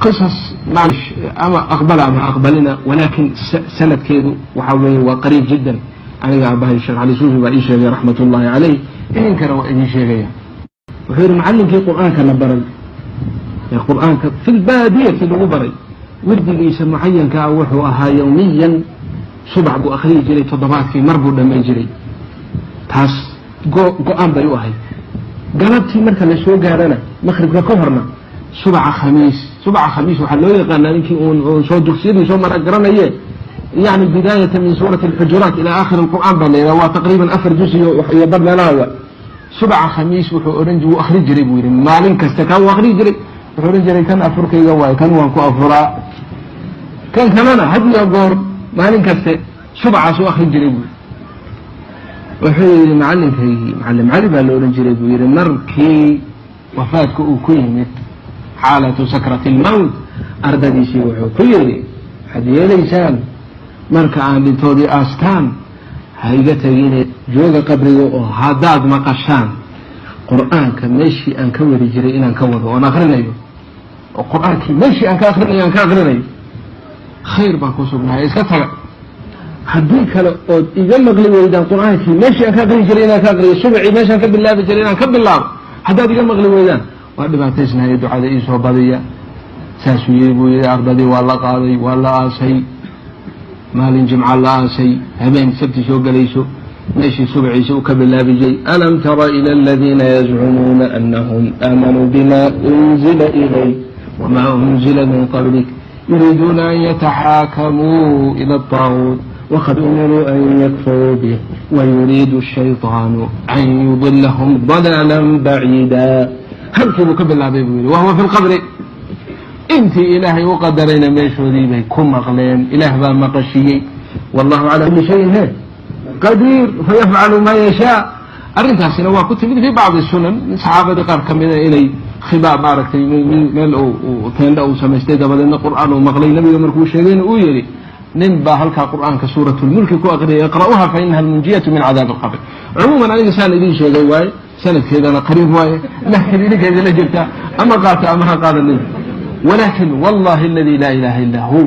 Qisas ama aqbala ama aqbalina, walaakin sanadkeedu waxaa weeye waa qariib jiddan. Aniga aabahay Sheekh Cali Suufi baa ii sheegay, raxmat ullahi caleyh, idinkana waa idiin sheegaya. Wuxuu yidhi macallinkii Qur'aanka la baray ee Qur'aanka fi lbaadiyati lagu baray, wirdigiisa mucayanka ah wuxuu ahaa yowmiyan subac buu akhriyi jiray, toddobaadkii mar buu dhammayn jiray. Taas go-aan bay u ahayd. Galabtii marka la soo gaarana, maqribka ka horna, subaca Khamiis. Subaca Khamiis waxaa loo yaqaanaa, ninkii uun soo dugsiyadii soo mara garanaye, yani bidaayata min suurati Alxujuraat ila aakhir Alqur'aan baa la yidhaha, waa taqriiban 4 juz iyo bar meelaha. Wa subaca Khamiis wuxuu odhan, wuu akhri jiray buu yidhi, maalin kasta kan wuu akhri jiray. Wuxuu odhan jiray, kan afurkayga waayo, kan waan ku afuraa, kan kalena had iyo goor maalin kaste subacaas u akhri jiray buu yidhi. Wuxuu yidhi macallinkaygii, Macallim Cali baa la odhan jiray buu yidhi, markii wafaadka uu ku yimid, xaalatu sakrati almowt, ardadiisii wuxuu ku yidhi, waxaad yeelaysaan marka aan dhintoodii aastaan, ha iga tegine, jooga qabriga, oo haddaad maqashaan Qur'aanka meeshii aan ka wadi jiray inaan ka wado oon akrinayo, oo Qur'aankii meeshii aan ka akrinayo aan ka akrinayo, khayr baan ku sugnahay, iska taga. Haddii kale ood iga maqli weydaan Qur'aankii meeshii aan ka aqrin jiray inaan ka aqriyo, subacii meeshaan ka bilaabi jiray inaan ka bilaabo, haddaad iga maqli weydaan, waa dhibaataysnahay, ducada iisoo badiya. Saasuu yiri buu yihi. Ardadii waa la qaaday, waa la aasay. Maalin Jimca la aasay, habeen Sabti soo gelayso, meeshii subciisa uu ka bilaabi jiray, alam tara ila aladiina yazcumuuna anahum aamanuu bima unzila ilayk wma unzila min qablik yuriiduuna an yataxaakamuu ila الطaaguut waqad umiruu an yakfuruu bih wayuriidu الshayطaanu an yudilahum ضalaala baciida. Halkii buu ka bilaabay buu yihi, wahuwa fi lqabri. Intii Ilaahay u qadarayna meeshoodii bay ku maqleen. Ilaah baa maqashiyey. Wallahu calaa kuli shayin he qadiir, fayafcalu maa yashaa. Arrintaasina waa ku timid fi bacdi sunan, saxaabadii qaar ka mida inay khibaa maaragtay meel teendha uu samaystay, dabadeedna Qur'aan uu maqlay. Nabiga markuu sheegayna uu yihi, nin baa halkaa Qur'aanka Suurat Lmulki ku aqriyay, iqra'uha fa inaha almunjiyatu min cadaab alqabr. Cumuuman aniga saan idin sheegay waaye, sanadkeedana qariib waaye, laakiin idinka idinla jirtaa, ama qaata ama ha qaadanin. Walakin wallahi aladi laa ilaha illa hu,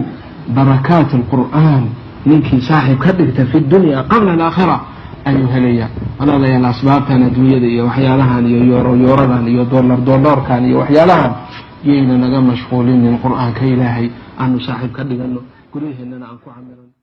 barakaat alqur'aan ninkii saaxiib ka dhigta fi dunya qabla alaakhira ayuu helaya. Walaalayaal, asbaabtan adduunyada iyo waxyaalahan iyo yooro yooradan iyo dollar dollarkan iyo waxyaalahan yayna naga mashquulinin. Qur'aanka Ilaahay aanu saaxiib ka dhigano, guryaheennana aan ku camirano.